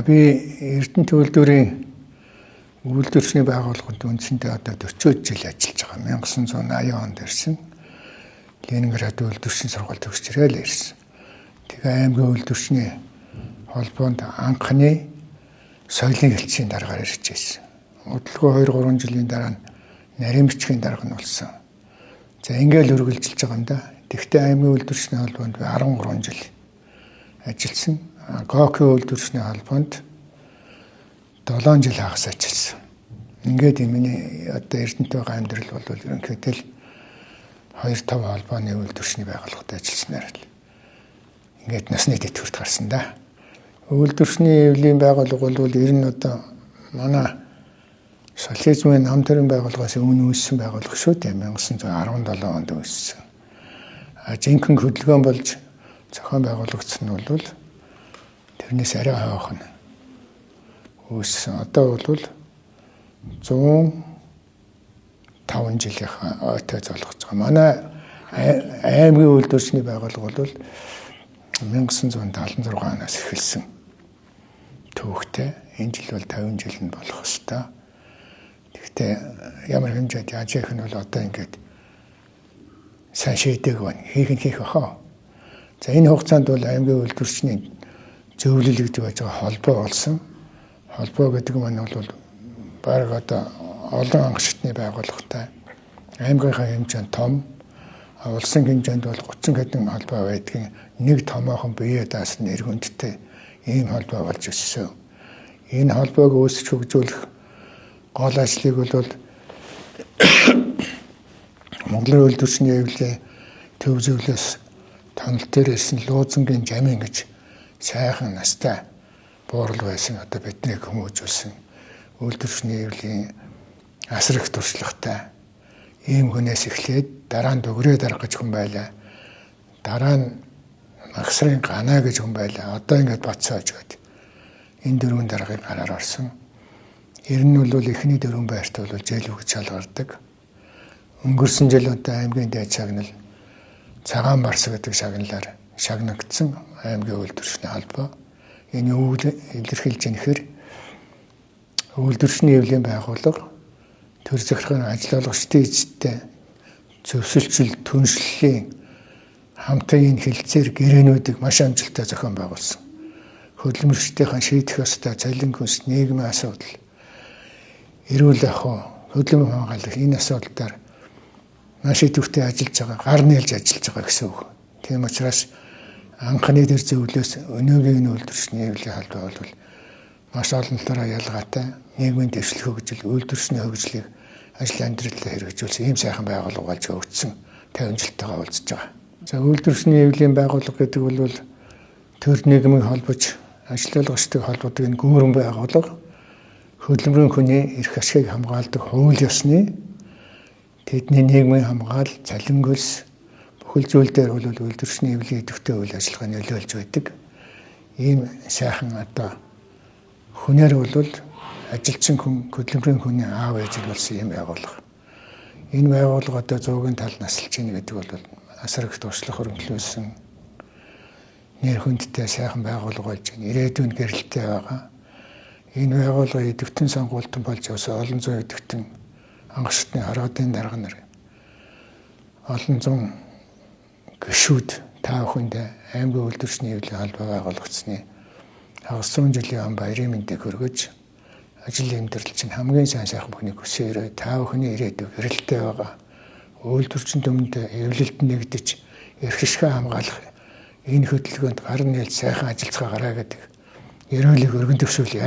би Эрдэнэт үйлдвэрийн үйлдвэрчний байгууллагад үндсэндээ одоо 40 жил ажиллаж байгаа. 1980 онд ирсэн. Ленинград үйлдвэрчний сургууль төгсч ирээл ирсэн. Тэгээ аймгийн үйлдвэрчний холбоонд анхны соёлын хэлтсийн даргаар ирж байсан. Удалгүй 2 3 жилийн дараа нь нарийн бичгийн дарга нь болсон. За ингээл үргэлжилж байгаа юм да. Тэгвэл аймгийн үйлдвэрчний холбоонд би 13 жил ажилласан. ГОК-ийн үйлдвэрчний холбоонд 7 жил хагас ажилласан. Ингээд миний одоо Эрдэнэт байгаа амьдрал бол ерөнхийдөө л 2 5 холбооны үйлдвэрчний байгууллагад ажилласнаар л ингээд насны тэтгэврт гарсан да. Үйлдвэрчний эвлийн байгууллага бол ер нь одоо манай социализмын нам төрийн байгууллагаас өмнө үүссэн байгууллага шүү дээ. 1917 онд үүссэн. А жинхэнэ хөдөлгөөн болж зохион байгуулагдсан нь бол тэрнээс арай хойно үүссэн. Одоо бол 105 жилийнхаа ойтой золгож байгаа. Манай аймгийн үйлдвэрчний байгууллага бол 1976 оноос эхэлсэн төвөгтэй. Энэ жил бол 50 жил нь болох ёстой. Гэхдээ ямар хэмжээд яаж яах нь бол одоо ингээд сайн шийдэг байна. Хийх нь хийх бахаа. За энэ хугацаанд бол аймгийн үйлдвэрчний зөвлөл гэдэг байж байгаа холбоо болсон. Холбоо гэдэг маань бол бараг одоо олон ангашигтны байгууллагатай аймгийнхаа хэмжээнд том, улсын хэмжээнд бол 30 хэдэн холбоо байдгийн нэг томоохон бие даасан нэр хүндтэй ийм холбоо болж өссөн. Энэ холбоог үүсгэж хөгжүүлэх гол ажлыг бол Монголын үйлдвэрчний эвлийн төв зөвлөөс тонол дээр ирсэн Луузангийн Жамин гэж сайхан настай буурал байсан, одоо биднийг хүмүүжүүлсэн үйлдвэрчний эвлийн асар их туршлагатай ийм хүнээс эхлээд дараа нь Дүгрээ дарга гэж хүн байлаа. Дараа нь Магсрын Ганаа гэж хүн байлаа. Одоо ингээд Батсааж гээд энэ дөрвөн даргыг гараар орсон. Ер нь бол эхний дөрвөн байрт бол жил өгч шалгардаг. Өнгөрсөн жил одоо аймгийн дээд шагнал Цагаан барс гэдэг шагналаар шагнагдсан аймгийн үйлдвэрчний холбоо. Энэ үйл илэрхийлж нэхэр үйлдвэрчний эвлийн байгууллага төр захиргааны ажил олгогчдын эзэдтэй зөвсөлчл түншлэлийн хамтын энэ хэлцээр гэрээнүүдийг маш амжилттай зохион байгуулсан. Хөдөлмөрчдийнхээ шийдэх ёстой цалин хөлс, нийгмийн асуудал, эрүүл ахуй, хөдөлмөр хамгаалах энэ асуудал дээр маш идэвхтэй ажиллаж байгаа, гар нээлж ажиллаж байгаа гэсэн үг. Тийм учраас анхны тэр зөвлөөс өнөөгийн үйлдвэрчний эвлийн холбоо бол маш олон талаараа ялгаатай, нийгмийн дэвшлэх хөгжил, үйлдвэрчний хөгжлийг ажил амьдралаа хэрэгжүүлсэн ийм сайхан байгууллага болж хөгжсөн 50 жилтэйгээ уулзж байгаа. За үйлдвэрчний эвлийн байгууллага гэдэг бол төр нийгмийг холбож ажил олгогчдыг холбодог энэ гүрэн байгууллага, хөдөлмөрийн хүний эрх ашигыг хамгаалдаг хууль ёсны тэдний нийгмийн хамгаал, цалин хөлс бүхэл зүйл дээр бол үйлдвэрчний эвлийн идэвхтэй үйл ажиллагаа нөлөөлж байдаг. Ийм сайхан одоо хүнээр бол ажилчин хүн, хөдөлмөрийн хүний аав ээж болсон ийм байгууллага. Энэ байгууллага одоо 100-ын тал насалж байна гэдэг бол асар их туршлага хөрөнгөлүүлсэн нэр хүндтэй сайхан байгууллага болж байна. Ирээдүйн гэрэлтэй байгаа. Энэ байгууллага идэвхтэн сонгуультан болж явсан олон зуун идэвхтэн ангашигтны хороодын дарга нар, олон зуун гишүүд та бүхэндээ аймгийн үйлдвэрчний эвлийн холбоо байгуулагдсаны хагас зуун жилийн он баярын мэндийг хүргэж, ажил амьдрал чинь хамгийн сайн сайхан бүхнийг хүсээрэй. Та бүхний ирээдүй гэрэлтэй байгаа. Үйлдвэрчин төмөнд эвлэлд нэгдэж эрх ашгаа хамгаалах энэ хөдөлгөөнд гар нээлж сайхан ажиллацгаагаарай гэдэг ерөөлийг өргөн төвшүүлье.